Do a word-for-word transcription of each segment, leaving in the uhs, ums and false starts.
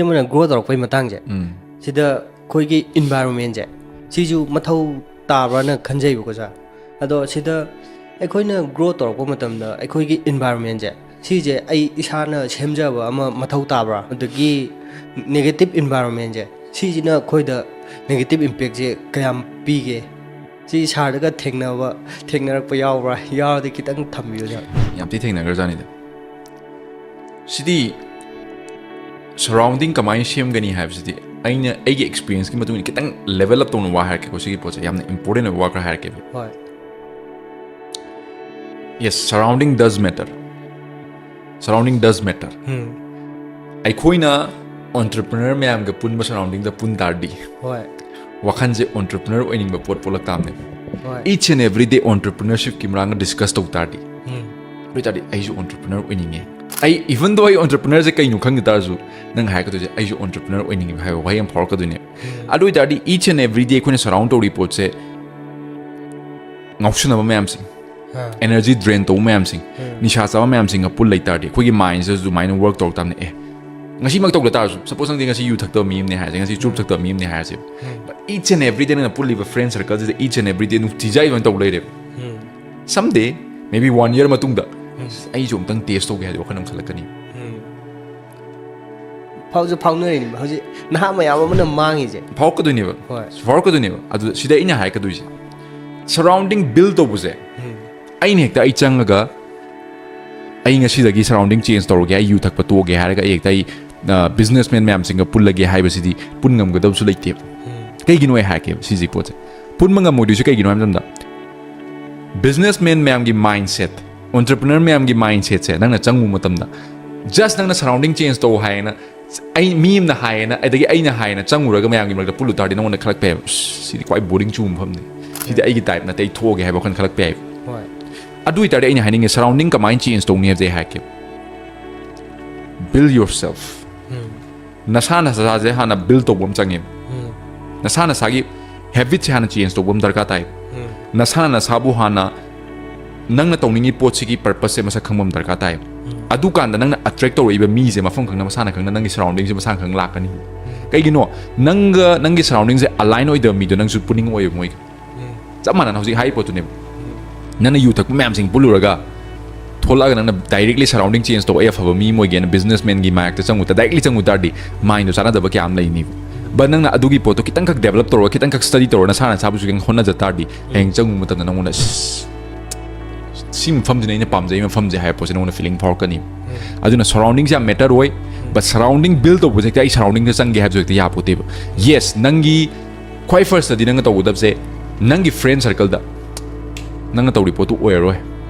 ꯑꯃꯅ ꯒ꯭ꯔꯣ ꯇꯧꯔꯛꯄꯩ ꯃꯇꯥꯡꯁꯦ, ꯎꯝ ꯁꯤꯗ ꯑꯩꯈꯣꯏꯒꯤ ꯏꯟꯚꯥꯏꯔꯣꯟꯃꯦꯟꯁꯦ ꯁꯤꯁꯨ ꯃꯊꯧ ꯇꯥꯕ꯭ꯔꯥꯅ ꯈꯟꯖꯩꯕꯀꯣ ꯁꯥꯔ꯫ ꯑꯗꯣ ꯁꯤꯗ ꯑꯩꯈꯣꯏꯅ ꯒ꯭ꯔꯣ ꯇꯧꯔꯛꯄ ꯃꯇꯝꯗ ꯑꯩꯈꯣꯏꯒꯤ ꯏꯟꯚꯥꯏꯔꯣꯟꯃꯦꯟꯁꯦ ꯁꯤꯁꯦ ꯑꯩ ꯏꯁꯥꯅ ꯁꯦꯝꯖꯕ ꯑꯃ ꯃꯊꯧ ꯇꯥꯕ꯭ꯔꯥ? ꯑꯗꯒꯤ ꯅꯦꯒꯦꯇꯤꯞ ꯏꯟꯚꯥꯏꯔꯣꯟꯃꯦꯟꯁꯦ ꯁꯤꯁꯤꯅ ꯑꯩꯈꯣꯏꯗ ꯅꯦꯒꯦꯇꯤꯞ ꯏꯝꯄꯦꯛꯁꯦ ꯀꯌꯥꯝ ꯄꯤꯒꯦ? ꯁꯤ ꯁꯥꯔꯗꯒ ꯊꯦꯡꯅꯕ ꯊꯦꯡꯅꯔꯛꯄ ꯌꯥꯎꯕ꯭ꯔꯥ? ꯌꯥꯎꯔꯗꯤ ꯈꯤꯇꯪ ꯊꯝꯕꯤꯌꯨ ꯁꯥꯔ꯫ ꯌꯥꯝ ꯊꯤ ꯊꯦꯡꯅꯈ꯭ꯔꯖꯥꯠꯅꯤꯗ꯫ ꯁꯤꯗꯤ ꯁꯔꯥꯎꯟꯗꯤꯡ ꯀꯃꯥꯏꯅ ꯁꯦꯝꯒꯅꯤ ꯍꯥꯏꯕꯁꯤꯗꯤ ꯑꯩꯅ ꯑꯩꯒꯤ ꯑꯦꯛꯁꯄꯤꯔꯤꯌꯦꯟꯁꯀꯤ ꯃꯇꯨꯡ ꯏꯟꯅ ꯈꯤꯇꯪ ꯂꯦꯕꯦꯜ ꯑꯞ ꯇꯧꯅ ꯋꯥ ꯍꯥꯏꯔꯛꯀꯦꯀꯣ꯫ ꯁꯤꯒꯤ ꯄꯣꯠꯁꯦ ꯌꯥꯝꯅ ꯏꯝꯄꯣꯔꯇꯦꯟ ꯑꯣꯏꯕ ꯋꯥ ꯈꯔ ꯍꯥꯏꯔꯛꯀꯦꯕ꯫ ꯍꯣꯏ Yes, surrounding does matter. Surrounding does matter. ꯎꯝ ꯑꯩꯈꯣꯏꯅ ꯑꯣꯟꯇꯔꯄ꯭ꯔꯤꯅꯔ ꯃꯌꯥꯝꯒ ꯄꯨꯟꯕ ꯁꯔꯥꯎꯟꯗꯤꯡꯗ ꯄꯨꯟ ꯇꯥꯔꯗꯤ ꯍꯣꯏ ꯋꯥꯈꯜꯁꯦ ꯑꯣꯟꯇꯔꯄ꯭ꯔꯤꯅꯔ ꯑꯣꯏꯅꯤꯡꯕ ꯄꯣꯠ ꯄꯣꯛꯂꯛ ꯇꯥꯕꯅꯦꯕ꯫ ꯍꯣꯏ Each and every day entrepreneurshipꯀꯤ ꯃꯇꯥꯡꯗ ꯗꯤꯁꯀꯁ ꯇꯧ ꯇꯥꯔꯗꯤ, ꯎꯝ ꯑꯗꯨ ꯑꯣꯏꯇꯥꯔꯗꯤ ꯑꯩꯁꯨ ꯑꯣꯟꯇꯔꯄ꯭ꯔꯤꯅꯔ ꯑꯣꯏꯅꯤꯡꯉꯦ꯫ ꯑꯩ even though ꯑꯩ ꯑꯣꯟꯇꯔꯄ꯭ꯔꯤꯅꯔꯁꯦ ꯀꯩꯅꯣ ꯈꯪꯗ ꯇꯥꯔꯁꯨ, ꯅꯪ ꯍꯥꯏꯔꯛꯀꯗꯣꯏꯁꯦ ꯑꯩꯁꯨ ꯑꯣꯟꯇꯔꯄ꯭ꯔꯤꯅꯔ ꯑꯣꯏꯅꯤꯡꯉꯦ ꯍꯥꯏꯕ ꯋꯥꯍꯩ ꯑꯃ ꯐꯥꯎꯔꯛꯀꯗꯣꯏꯅꯦ꯫ ꯎꯝ ꯑꯗꯨ ꯑꯣꯏꯇꯥꯔꯗꯤ each and every day ꯑꯩꯈꯣꯏꯅ ꯁꯔꯥꯎꯟ ꯇꯧꯔꯤ ꯄꯣꯠꯁꯦ ꯉꯥꯎꯁꯟꯅꯕ ꯃꯌꯥꯝꯁꯤꯡ, ꯑꯥ ꯑꯦꯅꯔꯖꯤ ꯗ꯭ꯔꯦꯟ ꯇꯧꯕ ꯃꯌꯥꯝꯁꯤꯡ, ꯎꯝ ꯅꯤꯁꯥ ꯆꯥꯕ ꯃꯌꯥꯝꯁꯤꯡꯒ ꯄꯨꯜ ꯂꯩꯇꯥꯔꯗꯤ ꯑꯩꯈꯣꯏꯒꯤ ꯃꯥꯏꯟꯁꯤꯗꯁꯨ ꯑꯗꯨꯃꯥꯏꯅ ꯋꯔꯛ ꯇꯧꯔꯛ ꯇꯥꯕꯅꯦ꯫ ꯑꯦ, ꯉꯁꯤꯃꯛ ꯇꯧꯗ ꯇꯥꯔꯁꯨ, ꯁꯄꯣꯁ ꯅꯪꯗꯤ ꯉꯁꯤ ꯌꯨ ꯊꯛꯇꯕ ꯃꯤ ꯑꯃꯅꯦ ꯍꯥꯏꯔꯁꯦ, ꯉꯁꯤ ꯆꯨꯔꯨꯞ ꯊꯛꯇꯕ ꯃꯤ ꯑꯃꯅꯦ ꯍꯥꯏꯔꯁꯦ, ꯎꯝ each and every day ꯅꯪꯅ ꯄꯨꯜꯂꯤꯕ ꯐ꯭ꯔꯦꯟ ꯁꯔꯀꯜꯁꯤꯗ each and every day ꯅꯨꯡꯇꯤꯖꯥꯏ ꯑꯗꯨꯃꯥꯏꯅ ꯇꯧ ꯂꯩꯔꯦꯕ꯫ ꯎꯝ Someday, maybe one year ꯃꯇꯨꯡꯗ ꯎꯝ ꯑꯩꯁꯨ ꯑꯃꯨꯛꯇꯪ ꯇꯦꯁ ꯇꯧꯒꯦ ꯍꯥꯏꯗꯤ ꯋꯥꯈꯜ ꯑꯃ ꯈꯜꯂꯛꯀꯅꯤ꯫ ꯎꯝ ꯐꯥꯎꯁꯨ ꯐꯥꯎꯅꯔꯤꯅꯦꯕ ꯍꯧꯖꯤꯛ ꯅꯍꯥ ꯃꯌꯥꯝ ꯑꯃꯅ ꯃꯥꯡꯉꯤꯁꯦ꯫ ꯐꯥꯎꯔꯛꯀꯗꯣꯏꯅꯦꯕ꯫ ꯍꯣꯏ ꯐꯥꯎꯔꯛꯀꯗꯣꯏꯅꯦꯕ꯫ ꯑꯗꯨ ꯁꯤꯗ ꯑꯩꯅ ꯍꯥꯏꯔꯛꯀꯗꯣꯏꯁꯦ, ꯁꯔꯥꯎꯟꯗꯤꯡ ꯕꯤꯜ ꯇꯧꯕꯁꯦ, ꯎꯝ ꯑꯩꯅ ꯍꯦꯛꯇ ꯑꯩ ꯆꯪꯉꯒ ꯑꯩ ꯉꯁꯤꯗꯒꯤ ꯁꯔꯥꯎꯟꯗꯤꯡ ꯆꯦꯟꯖ ꯇꯧꯔꯒꯦ, ꯑꯩ ꯌꯨ ꯊꯛꯄ ꯇꯣꯛꯑꯒꯦ ꯍꯥꯏꯔꯒ ꯑꯩ ꯍꯦꯛꯇ ꯑꯩ ꯕꯤꯖꯤꯅꯦꯁꯃꯦꯟ ꯃꯌꯥꯝꯁꯤꯡꯒ ꯄꯨꯜꯂꯒꯦ ꯍꯥꯏꯕꯁꯤꯗꯤ ꯄꯨꯟ ꯉꯝꯒꯗꯕꯁꯨ ꯂꯩꯇꯦꯕ꯫ ꯎꯝ ꯀꯩꯒꯤꯅꯣ ꯑꯩ ꯍꯥꯏꯔꯛꯀꯦꯕ ꯁꯤꯁꯤ ꯄꯣꯠꯁꯦ꯫ ꯄꯨꯟꯕ ꯉꯝꯃꯣꯏꯗꯣꯏꯁꯦ ꯀꯩꯒꯤꯅꯣ ꯍꯥꯏꯕ ꯃꯇꯝꯗ, ꯕꯤꯖꯤꯅꯦꯁꯃꯦꯟ ꯃꯌꯥꯝꯒꯤ ꯃꯥꯏꯟꯁꯦꯠ, ꯑꯣꯟꯇꯔꯄ꯭ꯔꯤꯅꯔ ꯃꯌꯥꯝꯒꯤ ꯃꯥꯏꯟꯁꯦꯠꯁꯦ ꯅꯪꯅ ꯆꯪꯉꯨꯕ ꯃꯇꯝꯗ, ꯖꯁ ꯅꯪꯅ ꯁꯔꯥꯎꯟꯗꯤꯡ ꯆꯦꯟꯖ ꯇꯧ ꯍꯥꯏꯅ ꯑꯩ, ꯃꯤ ꯑꯃꯅ ꯍꯥꯏꯌꯦꯅ, ꯑꯗꯒꯤ ꯑꯩꯅ ꯍꯥꯏꯌꯦꯅ ꯆꯪꯉꯨꯔꯒ ꯃꯌꯥꯝꯒꯤ ꯃꯔꯛꯇ ꯄꯨꯜꯂꯨ ꯇꯥꯔꯗꯤ ꯅꯪꯉꯣꯟꯗ ꯈꯜꯂꯛꯄ ꯌꯥꯏꯕ, "ꯑꯁ, ꯁꯤꯗꯤ ꯈ꯭ꯋꯥꯏ ꯕꯣꯔꯤꯡ ꯆꯨꯕ ꯃꯐꯝꯅꯤ, ꯁꯤꯗꯤ ꯑꯩꯒꯤ ꯇꯥꯏꯞ ꯅꯠꯇꯦ, ꯑꯩ ꯊꯣꯛꯑꯒꯦ" ꯍꯥꯏꯕ ꯋꯥꯈꯜ ꯈꯜꯂꯛꯄ ꯌꯥꯏꯕ꯫ ꯍꯣꯏ ꯑꯗꯨ ꯑꯣꯏꯇꯥꯔꯗꯤ ꯑꯩꯅ ꯍꯥꯏꯅꯤꯡꯉꯦ, ꯁꯔꯥꯎꯟꯗꯤꯡ ꯀꯃꯥꯏꯅ ꯆꯦꯟꯖ ꯇꯧꯅꯤ ꯍꯥꯏꯕꯁꯦ ꯑꯩ ꯍꯥꯏꯔꯛꯀꯦ꯫ Build yourself. ꯎꯝ ꯅꯁꯥ ꯅꯁꯥꯁꯦ ꯍꯥꯟꯅ ꯕꯤꯜ ꯇꯧꯕ ꯑꯃ ꯆꯪꯉꯦꯕ꯫ ꯎꯝ ꯅꯁꯥ ꯅꯁꯥꯒꯤ ꯍꯦꯕꯤꯠꯁꯦ ꯍꯥꯟꯅ ꯆꯦꯟꯖ ꯇꯧꯕ ꯑꯃ ꯗꯔꯀꯥꯔ ꯇꯥꯏ꯫ ꯎꯝ ꯅꯁꯥꯅ ꯅꯁꯥꯕꯨ ꯍꯥꯟꯅ ꯅꯪꯅ ꯇꯧꯅꯤꯡꯉꯤ ꯄꯣꯠꯁꯤꯒꯤ ꯄꯔꯄꯁꯁꯦ ꯃꯁꯛ ꯈꯪꯕ ꯑꯃ ꯗꯔꯀꯥꯔ ꯇꯥꯏ꯫ ꯑꯗꯨꯀꯥꯟꯗ ꯅꯪꯅ attract ꯇꯧꯔꯛꯏꯕ ꯃꯤꯁꯦ ꯃꯐꯝ ꯈꯪꯅ, ꯃꯁꯥꯅ ꯈꯪꯅ, ꯅꯪꯒꯤ surrounding ꯁꯦ ꯃꯁꯥꯅ ꯈꯪꯅ ꯂꯥꯛꯀꯅꯤ꯫ ꯀꯩꯒꯤꯅꯣ? ꯅꯪꯒ ꯅꯪꯒꯤ surrounding ꯁꯦ align ꯑꯣꯏꯗꯕ ꯃꯤꯗꯣ ꯅꯪꯁꯨ ꯄꯨꯅꯤꯡꯉꯛꯑꯣꯏꯕ ꯃꯣꯏꯒ꯫ ꯆꯞ ꯃꯥꯟꯅꯅ ꯍꯧꯖꯤꯛ ꯍꯥꯏꯔꯤ ꯄꯣꯠꯇꯨꯅꯦꯕ꯫ ꯅꯪꯅ ꯌꯨ ꯊꯛꯄ ꯃꯌꯥꯝꯁꯤꯡ ꯄꯨꯜꯂꯨꯔꯒ ꯊꯣꯛꯂꯛꯑꯒ ꯅꯪꯅ directly surrounding change ꯇꯧꯕ, ꯑꯩ ꯑꯐꯕ ꯃꯤ ꯑꯃ ꯑꯣꯏꯒꯦꯅ businessman ꯒꯤ ꯃꯥꯏꯌꯦꯛꯇ ꯆꯪꯉꯨ, directly ꯆꯪꯉꯨ ꯇꯥꯔꯗꯤ mind ꯗꯣ ꯆꯥꯟꯅꯗꯕ ꯀꯌꯥ ꯑꯃ ꯂꯩꯅꯤꯕ꯫ But ꯅꯪꯅ ꯑꯗꯨꯒꯤ ꯄꯣꯠꯇꯣ ꯈꯤꯇꯪꯈꯛ develop ꯇꯧꯔꯒ, ꯈꯤꯇꯪꯈꯛ study ꯇꯧꯔꯒ, ꯅꯁꯥꯅ ꯅꯁꯥꯕꯨꯁꯨ ꯈꯤꯇꯪ ꯍꯣꯠꯅꯖ ꯇꯥꯔꯗꯤ, ꯍꯌꯦꯡ ꯆꯪꯉꯨꯕ ꯃꯇꯝꯗ ꯅꯪꯉꯣꯟꯗ, "ꯁꯤ ꯃꯐꯝꯁꯤꯅ ꯑꯩꯅ ꯄꯥꯝꯖꯩ ꯃꯐꯝꯁꯦ" ꯍꯥꯏꯕ ꯄꯣꯠꯁꯦ ꯅꯉꯣꯟꯗ feeling ꯐꯥꯎꯔꯛꯀꯅꯤ꯫ ꯑꯗꯨꯅ surrounding ꯁꯦ ꯌꯥꯝ matter ꯑꯣꯏ꯫ But surrounding build ꯇꯧꯕꯁꯦ ꯍꯦꯛꯇ "ꯑꯩ surrounding ꯗ ꯆꯪꯒꯦ" ꯍꯥꯏꯕꯁꯨ ꯍꯦꯛꯇ ꯌꯥꯄꯣꯠꯇꯦꯕ꯫ Yes, ꯅꯪꯒꯤ ꯈ꯭ꯋꯥꯏ first ꯇꯗꯤ ꯅꯪꯅ ꯇꯧꯒꯗꯕꯁꯦ, ꯅꯪꯒꯤ friend circle ꯗ ꯅꯪꯅ ꯇꯧꯔꯤ ꯄꯣꯠꯇꯨ ꯑꯣꯏꯔꯔꯣꯏ꯫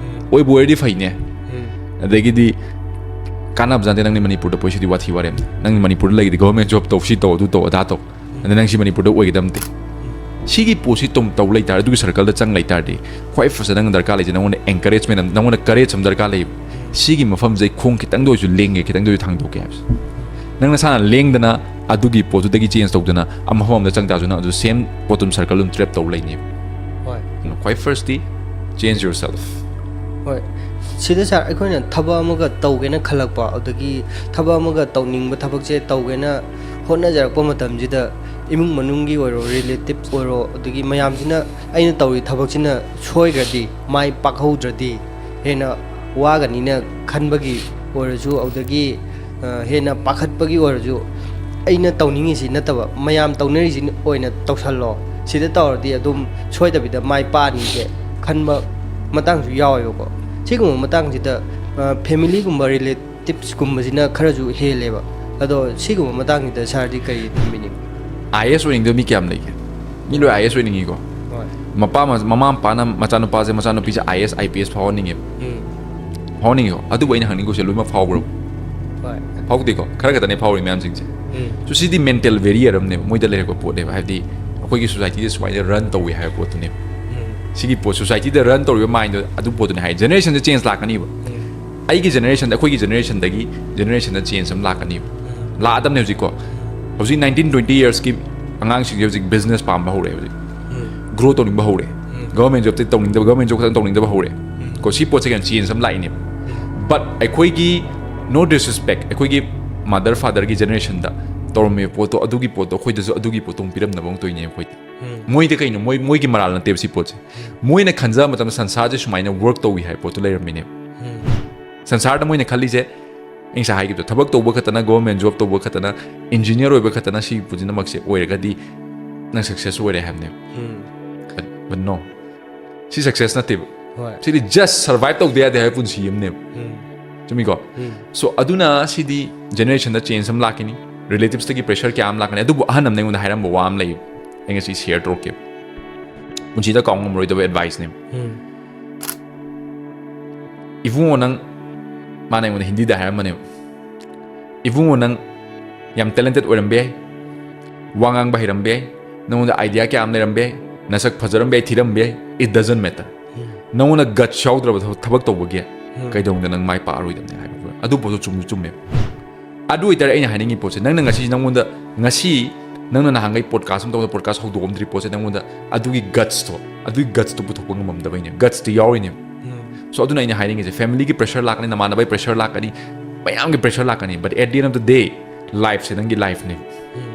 ꯑꯣꯏꯕꯨ ꯑꯣꯏꯔꯗꯤ ꯐꯩꯅꯦ꯫ ꯑꯗꯒꯤꯗꯤ ꯀꯥꯟꯅꯕ ꯖꯥꯠ ꯅꯠꯇꯦ ꯅꯪꯅ ꯃꯅꯤꯄꯨꯔꯗ ꯄꯣꯏꯁꯤꯗꯤ ꯋꯥꯊꯤ ꯋꯥꯔꯦꯝ꯫ ꯅꯪꯅ ꯃꯅꯤꯄꯨꯔꯗ ꯂꯩꯔꯗꯤ government job ꯇꯧ, ꯁꯤ ꯇꯧ, ꯑꯗꯨ ꯇꯧ, ꯑꯗꯥ ꯇꯧ꯫ ꯑꯗ ꯅꯪ ꯁꯤ ꯃꯅꯤꯄꯨꯔꯗ ꯑꯣꯏꯒꯗꯕ ꯅꯠꯇꯦ꯫ ꯁꯤꯒꯤ ꯄꯣꯠꯁꯤ ꯇꯧ, ꯇꯧ ꯂꯩꯇꯥꯔꯗꯤ, ꯑꯗꯨꯒꯤ circle ꯗ ꯆꯪ ꯂꯩꯇꯥꯔꯗꯤ, ꯈ꯭ꯋꯥꯏ first ꯇ ꯅꯪꯅ ꯗꯔꯀꯥꯔ ꯂꯩꯁꯦ ꯅꯪꯉꯣꯟꯗ encouragement ꯑꯃ, ꯅꯪꯉꯣꯟꯗ courage ꯑꯃ ꯗꯔꯀꯥꯔ ꯂꯩꯌꯦꯕ꯫ ꯁꯤꯒꯤ ꯃꯐꯝꯁꯦ ꯑꯩ ꯈꯣꯡ ꯈꯤꯇꯪꯗ ꯑꯣꯏꯁꯨ ꯂꯦꯡꯒꯦ, ꯈꯤꯇꯪꯗ ꯑꯣꯏꯁꯨ ꯊꯥꯡꯗꯣꯛꯀꯦ ꯍꯥꯏꯕꯁꯦ꯫ ꯅꯪ ꯅꯁꯥꯅ ꯂꯦꯡꯗꯅ ꯑꯗꯨꯒꯤ ꯄꯣꯠꯇꯨꯗꯒꯤ change ꯇꯧꯗꯅ ꯑꯃꯐꯝ ꯑꯃꯗ ꯆꯪ ꯇꯥꯔꯁꯨ ꯅꯪ ꯑꯗꯨ same ꯄꯣꯠꯇꯨꯝ circle ꯑꯗꯨꯝ trap ꯇꯧ ꯂꯩꯅꯦꯕ꯫ ꯍꯣꯏ꯫ ꯑꯗꯨꯅ ꯈ꯭ꯋꯥꯏ first ꯇꯤ change yourself꯫ ꯍꯣꯏ꯫ ꯁꯤꯗ ꯁꯥꯔ, ꯑꯩꯈꯣꯏꯅ ꯊꯕꯛ ꯑꯃꯒ ꯇꯧꯒꯦꯅ ꯈꯜꯂꯛꯄ, ꯑꯗꯒꯤ ꯊꯕꯛ ꯑꯃꯒ ꯇꯧꯅꯤꯡꯕ ꯊꯕꯛꯁꯦ ꯇꯧꯒꯦꯅ ꯍꯣꯠꯅꯖꯔꯛꯄ ꯃꯇꯝꯁꯤꯗ, ꯏꯃꯨꯡ ꯃꯅꯨꯡꯒꯤ ꯑꯣꯏꯔꯣ, relatives ꯑꯣꯏꯔꯣ, ꯑꯗꯒꯤ ꯃꯌꯥꯝꯁꯤꯅ ꯑꯩꯅ ꯇꯧꯔꯤ ꯊꯕꯛꯁꯤꯅ ꯁꯣꯏꯈ꯭ꯔꯗꯤ, ꯃꯥꯏ ꯄꯥꯛꯍꯧꯗ꯭ꯔꯗꯤ ꯍꯦꯟꯅ ꯋꯥꯒꯅꯤꯅ ꯈꯟꯕꯒꯤ ꯑꯣꯏꯔꯁꯨ, ꯑꯗꯒꯤ ꯑ, ꯍꯦꯟꯅ ꯄꯥꯈꯠꯄꯒꯤ ꯑꯣꯏꯔꯁꯨ, ꯑꯩꯅ ꯇꯧꯅꯤꯡꯉꯤꯁꯤ ꯅꯠꯇꯕ ꯃꯌꯥꯝ ꯇꯧꯅꯔꯤꯁꯤ ꯑꯣꯏꯅ ꯇꯧꯁꯜꯂꯣ, ꯁꯤꯗ ꯇꯧꯔꯗꯤ ꯑꯗꯨꯝ ꯁꯣꯏꯗꯕꯤꯗ ꯃꯥꯏ ꯄꯥꯛꯑꯅꯤꯁꯦ ꯈꯟꯕ ꯃꯇꯥꯡꯁꯨ ꯌꯥꯎꯋꯦꯕꯀꯣ꯫ ꯁꯤꯒꯨꯝꯕ ꯃꯇꯥꯡꯁꯤꯗ, ꯑ, family ꯒꯨꯝꯕ, relatives ꯀꯨꯝꯕꯁꯤꯅ ꯈꯔꯁꯨ ꯍꯦꯜꯂꯦꯕ꯫ ꯑꯗꯣ ꯁꯤꯒꯨꯝꯕ ꯃꯇꯥꯡꯁꯤꯗ ꯁꯥꯔꯗꯤ ꯀꯔꯤ ꯊꯝꯕꯤꯅꯤꯡꯉꯤ? ꯑꯥꯏ ꯑꯦꯁ ꯑꯣꯏꯅꯤꯡꯗꯕ ꯃꯤ ꯀꯌꯥꯝ ꯂꯩꯒꯦ? ꯃꯤ ꯂꯣꯏ ꯑꯥꯏ ꯑꯦꯁ ꯑꯣꯏꯅꯤꯡꯉꯤꯀꯣ꯫ ꯍꯣꯏ꯫ ꯃꯄꯥ, ꯃꯃꯥ ꯃꯄꯥꯅ ꯃꯆꯥꯅꯨꯄꯥꯁꯦ, ꯃꯆꯥꯅꯨꯄꯤꯁꯦ ꯑꯥꯏ ꯑꯦꯁ, ꯑꯥꯏ ꯄꯤ ꯑꯦꯁ ꯐꯥꯎꯍꯟꯅꯤꯡꯉꯦꯕ꯫ ꯎꯝ꯫ ꯐꯥꯎꯍꯟꯅꯤꯡꯉꯤꯀꯣ꯫ ꯑꯗꯨꯕꯨ ꯑꯩꯅ ꯍꯪꯅꯤꯡꯉꯤꯁꯦ, ꯂꯣꯏꯅꯃꯛ ꯐꯥꯎꯕ꯭ꯔꯣ? ꯍꯣꯏ꯫ ꯐꯥꯎꯗꯦꯀꯣ꯫ ꯈꯔ ꯈꯛꯇꯅꯦ ꯐꯥꯎꯔꯤ ꯃꯌꯥꯝꯁꯤꯡꯁꯦ꯫ ꯎꯝ꯫ So ꯁꯤꯗꯤ mental barrier ꯑꯃꯅꯦꯕ, ꯃꯣꯏꯗ ꯂꯩꯔꯛꯄ ꯄꯣꯠꯅꯦꯕ꯫ ꯍꯥꯏꯕꯗꯤ ꯑꯩꯈꯣꯏꯒꯤ society ꯗ ꯁꯨꯃꯥꯏꯅ run ꯇꯧꯋꯤ ꯍꯥꯏꯕ ꯄꯣꯠꯇꯨꯅꯦꯕ꯫ ꯎꯝ꯫ ꯁꯤꯒꯤ ꯄꯣꯠ, society ꯗ run ꯇꯧꯔꯤꯕ mind ꯗꯣ, ꯑꯗꯨ ꯄꯣꯠꯇꯨꯅꯦ ꯍꯥꯏ꯫ Generation ꯁꯦ change ꯂꯥꯛꯀꯅꯤꯕ꯫ ꯎꯝ꯫ ꯑꯩꯒꯤ generation ꯗ, ꯑꯩꯈꯣꯏꯒꯤ generation ꯗꯒꯤ generation ꯗ change ꯑꯃ ꯂꯥꯛꯀꯅꯤꯕ꯫ ꯂꯥꯛꯑꯗꯕꯅꯦ ꯍꯧꯖꯤꯛꯀꯣ꯫ ꯍꯧꯖꯤꯛ nineteen twenty years ꯀꯤ ꯑꯉꯥꯡꯁꯤꯡꯁꯦ ꯍꯧꯖꯤꯛ business ꯄꯥꯝꯕ ꯍꯧꯔꯦ ꯍꯧꯖꯤꯛ꯫ ꯎꯝ꯫ Grow ꯇꯧꯅꯤꯡꯕ ꯍꯧꯔꯦ꯫ ꯎꯝ꯫ Government job ꯇꯤ ꯇꯧꯅꯤꯡꯗꯕ, government job ꯈꯛꯇꯪ ꯇꯧꯅꯤꯡꯗꯕ ꯍꯧꯔꯦ꯫ ꯎꯝ꯫ ꯀꯣ, ꯁꯤ ꯄꯣꯠꯁꯦ ꯀꯩꯅꯣ change ꯑꯃ ꯂꯥꯛꯏꯅꯦꯕ꯫ But ꯑꯩꯈꯣꯏꯒꯤ, no disrespect, ꯑꯩꯈꯣꯏꯒꯤ mother fatherꯒꯤ generationꯗ ꯇꯧꯔꯝꯃꯤꯕ ꯄꯣꯠꯇꯣ, ꯑꯗꯨꯒꯤ ꯄꯣꯠꯇꯣ ꯑꯩꯈꯣꯏꯗꯁꯨ ꯑꯗꯨꯒꯤ ꯄꯣꯠꯇꯣ ꯑꯃꯨꯛ ꯄꯤꯔꯝꯅꯕ ꯑꯃꯨꯛ ꯇꯧꯔꯤꯅꯦ ꯑꯩꯈꯣꯏꯗꯤ꯫ ꯃꯣꯏꯗꯤ ꯀꯩꯅꯣ, ꯃꯣꯏ, ꯃꯣꯏꯒꯤ ꯃꯔꯥꯜ ꯅꯠꯇꯦꯕ ꯁꯤ ꯄꯣꯠꯁꯦ꯫ ꯃꯣꯏꯅ ꯈꯟꯖꯕ ꯃꯇꯝꯗ ꯁꯪꯁꯥꯔꯁꯦ ꯁꯨꯃꯥꯏꯅ work ꯇꯧꯏ ꯍꯥꯏꯕ ꯄꯣꯠꯇꯣ ꯂꯩꯔꯝꯃꯤꯅꯦꯕ꯫ ꯁꯪꯁꯥꯔꯗ ꯃꯣꯏꯅ ꯈꯜꯂꯤꯁꯦ, ꯑꯩ ꯉꯁꯥꯏ ꯍꯥꯏꯈꯤꯕꯗꯣ, ꯊꯕꯛ ꯇꯧꯕ ꯈꯛꯇꯅ, government job ꯇꯧꯕ ꯈꯛꯇꯅ, engineer ꯑꯣꯏꯕ ꯈꯛꯇꯅ ꯁꯤ ꯄꯨꯝꯅꯃꯛꯁꯦ ꯑꯣꯏꯔꯒꯗꯤ ꯅꯪ success ꯑꯣꯏꯔꯦ ꯍꯥꯏꯕꯅꯦꯕ꯫ But, but no, ꯁꯤ success ꯅꯠꯇꯦꯕ꯫ ꯍꯣꯏ ꯁꯤꯗꯤ just survive ꯇꯧꯗ ꯌꯥꯗꯦ ꯍꯥꯏꯕ ꯄꯨꯟꯁꯤ ꯑꯃꯅꯦꯕ꯫ ꯆꯨꯝꯃꯤꯀꯣ? So ꯑꯗꯨꯅ ꯁꯤꯗꯤ generationꯗ change ꯑꯃ ꯂꯥꯛꯀꯅꯤ, relativesꯇꯒꯤ pressure ꯀꯌꯥ ꯑꯃ ꯂꯥꯛꯀꯅꯤ꯫ ꯑꯗꯨꯕꯨ ꯑꯍꯟ ꯑꯃꯅ ꯑꯩꯉꯣꯟꯗ ꯍꯥꯏꯔꯝꯕ ꯋꯥ ꯑꯃ ꯂꯩ, ꯑꯩ ꯉꯁꯤ share ꯇꯧꯔꯛꯀꯦ꯫ ꯄꯨꯟꯁꯤꯗ ꯀꯥꯎ ꯉꯝꯃꯔꯣꯏꯗꯕ adviceꯅꯦꯕ꯫ ꯏꯕꯨꯡꯉꯣ ꯅꯪ, ꯃꯥꯅ ꯑꯩꯉꯣꯟꯗ ꯍꯤꯟꯗꯤꯗ ꯍꯥꯏꯔꯝꯕꯅꯦꯕ, "ꯏꯕꯨꯡꯉꯣ ꯅꯪ ꯌꯥꯝ talented ꯑꯣꯏꯔꯝꯕ ꯌꯥꯏ, ꯋꯥ ꯉꯥꯡꯕ ꯍꯩꯔꯝꯕ ꯌꯥꯏ, ꯅꯉꯣꯟꯗ idea ꯀꯌꯥ ꯑꯃ ꯂꯩꯔꯝꯕ ꯌꯥꯏ, ꯅꯁꯛ ꯐꯖꯔꯝꯕ ꯌꯥꯏ, ꯊꯤꯔꯝꯕ ꯌꯥꯏ, it doesn't matter꯫ ꯅꯉꯣꯟꯗ guts ꯌꯥꯎꯗ꯭ꯔꯕ ꯊꯕꯛ, ꯊꯕꯛ ꯇꯧꯕꯒꯤ ꯀꯩꯗꯧꯅꯨꯡꯗ ꯅꯪ ꯃꯥꯏ ꯄꯥꯛꯑꯔꯣꯏꯗꯕꯅꯦ" ꯍꯥꯏꯕ꯫ ꯑꯗꯨ ꯄꯣꯠꯇꯣ ꯆꯨꯝꯁꯨ ꯆꯨꯝꯃꯦꯕ꯫ ꯑꯗꯨ ꯑꯣꯏꯇꯥꯔꯗꯤ ꯑꯩꯅ ꯍꯥꯏꯅꯤꯡꯉꯤ ꯄꯣꯠꯁꯦ, ꯅꯪꯅ ꯉꯁꯤ, ꯅꯉꯣꯟꯗ ꯉꯁꯤ ꯅꯪꯅ ꯅꯍꯥꯟꯈꯩ podcast ꯑꯃ ꯇꯧꯕꯗ, podcast ꯍꯧꯗꯣꯛꯑꯝꯗ꯭ꯔꯤ ꯄꯣꯠꯁꯦ, ꯅꯉꯣꯟꯗ ꯑꯗꯨꯒꯤ gutsꯇꯣ, ꯑꯗꯨꯒꯤ gutsꯇꯣ ꯄꯨꯊꯣꯛꯄ ꯉꯝꯃꯝꯗꯕꯩꯅꯦ꯫ Gutsꯇꯤ ꯌꯥꯎꯔꯤꯅꯦꯕ꯫ So ꯑꯗꯨꯅ ꯑꯩꯅ ꯍꯥꯏꯅꯤꯡꯉꯤꯁꯦ, familyꯒꯤ pressure ꯂꯥꯛꯀꯅꯤ, ꯅꯃꯥꯟꯅꯕꯒꯤ pressure ꯂꯥꯛꯀꯅꯤ, ꯃꯌꯥꯝꯒꯤ pressure ꯂꯥꯛꯀꯅꯤ, but at the end of the day, lifeꯁꯦ ꯅꯪꯒꯤ lifeꯅꯦꯕ꯫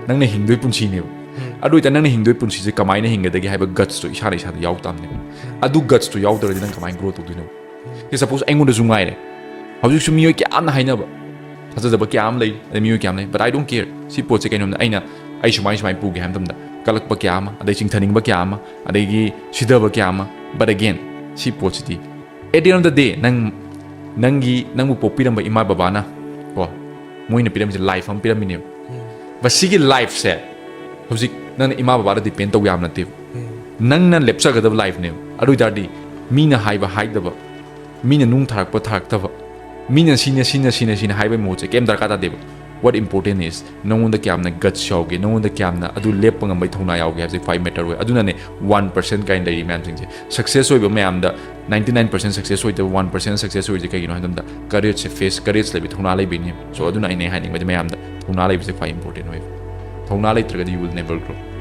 ꯅꯪꯅ ꯍꯤꯡꯗꯣꯏ ꯄꯨꯟꯁꯤꯅꯦꯕ꯫ ꯑꯗꯨ ꯑꯣꯏꯇꯥꯔꯗꯤ ꯅꯪꯅ ꯍꯤꯡꯗꯣꯏ ꯄꯨꯟꯁꯤꯁꯦ ꯀꯃꯥꯏꯅ ꯍꯤꯡꯒꯗꯒꯦ ꯍꯥꯏꯕ gutsꯇꯣ ꯏꯁꯥꯅ ꯏꯁꯥꯗ ꯌꯥꯎ ꯇꯥꯕꯅꯦꯕ꯫ ꯑꯗꯨ gutsꯇꯣ ꯌꯥꯎꯗ꯭ꯔꯗꯤ ꯅꯪ ꯀꯃꯥꯏꯅ grow ꯇꯧꯗꯣꯏꯅꯣ? ꯁꯤ suppose ꯑꯩꯉꯣꯟꯗꯁꯨ ꯉꯥꯏꯔꯦ, ꯍꯧꯖꯤꯛꯁꯨ ꯃꯤꯑꯣꯏ ꯀꯌꯥ ꯑꯃꯅ ꯍꯥꯏꯅꯕ, ꯊꯥꯖꯗꯕ ꯀꯌꯥ ꯑꯃ ꯂꯩ, ꯑꯗꯩ ꯃꯤꯑꯣꯏ ꯀꯌꯥ ꯑꯃ ꯂꯩ, but I don't care꯫ ꯁꯤ ꯄꯣꯠꯁꯦ ꯀꯩꯅꯣꯝꯅ ꯑꯩꯅ, ꯑꯩ ꯁꯨꯃꯥꯏ ꯁꯨꯃꯥꯏꯅ ꯄꯨꯒꯦ ꯍꯥꯏꯕ ꯃꯇꯝꯗ ꯀꯜꯂꯛꯄ ꯀꯌꯥ ꯑꯃ, ꯑꯗꯩ ꯆꯤꯡꯊꯅꯤꯡꯕ ꯀꯌꯥ ꯑꯃ, ꯑꯗꯒꯤ ꯁꯤꯊꯕ ꯀꯌꯥ ꯑꯃ, but again, ꯁꯤ ꯄꯣꯠꯁꯤꯗꯤ at the end of the day, ꯅꯪ, ꯅꯪꯒꯤ, ꯅꯪꯕꯨ ꯄꯣꯛꯄꯤꯔꯝꯕ ꯏꯃꯥ ꯕꯕꯥꯅ ꯀꯣ, ꯃꯣꯏꯅ ꯄꯤꯔꯝꯃꯤꯁꯦ life ꯑꯃ ꯄꯤꯔꯝꯃꯤꯅꯦꯕ꯫ But ꯁꯤꯒꯤ lifeꯁꯦ ꯍꯧꯖꯤꯛ ꯅꯪꯅ ꯏꯃꯥ ꯕꯕꯥꯗ depend ꯇꯧ ꯌꯥꯕ ꯅꯠꯇꯦꯕ꯫ ꯅꯪꯅ ꯂꯦꯞꯆꯒꯗꯕ lifeꯅꯦꯕ꯫ ꯑꯗꯨ ꯑꯣꯏꯇꯥꯔꯗꯤ ꯃꯤꯅ ꯍꯥꯏꯕ ꯍꯥꯏꯗꯕ, ꯃꯤꯅ ꯅꯨꯡ ꯊꯥꯔꯛꯄ ꯊꯥꯔꯛꯇꯕ, ꯃꯤꯅ ꯁꯤꯅ, ꯁꯤꯅ, ꯁꯤꯅ, ꯁꯤꯅ ꯍꯥꯏꯕꯒꯤ ꯃꯍꯨꯠꯁꯦ ꯀꯩꯝ ꯗꯔꯀꯥꯔ ꯇꯥꯗꯦꯕ꯫ What important is, ꯅꯉꯣꯟꯗ ꯀꯌꯥꯝꯅ guts ꯌꯥꯎꯒꯦ, ꯅꯉꯣꯟꯗ ꯀꯌꯥꯝꯅ ꯑꯗꯨ ꯂꯦꯞꯄ ꯉꯝꯕꯒꯤ ꯊꯧꯅꯥ ꯌꯥꯎꯒꯦ ꯍꯥꯏꯕꯁꯦ ꯈ꯭ꯋꯥꯏ matter ꯑꯣꯏ꯫ ꯑꯗꯨꯅꯅꯦ one percent ꯀꯥꯏꯅ ꯂꯩꯔꯤ ꯃꯌꯥꯝꯁꯤꯡꯁꯦ꯫ Success ꯑꯣꯏꯕ ꯃꯌꯥꯝꯗ ninety nine percent success ꯑꯣꯏꯗꯕ one percent success ꯑꯣꯏꯔꯤꯁꯦ ꯀꯩꯒꯤꯅꯣ ꯍꯥꯏꯕ ꯃꯇꯝꯗ, courage ꯁꯦ, face, courage ꯂꯩꯕ, ꯊꯧꯅꯥ ꯂꯩꯕꯩꯅꯦ꯫ So ꯑꯗꯨꯅ ꯑꯩꯅ ꯍꯥꯏꯅꯤꯡꯕꯗꯤ ꯃꯌꯥꯝꯗ ꯊꯧꯅꯥ ꯂꯩꯕꯁꯦ ꯈ꯭ꯋꯥꯏ important ꯑꯣꯏ꯫ ꯊꯧꯅꯥ ꯂꯩꯇ꯭ꯔꯒꯗꯤ you will never grow꯫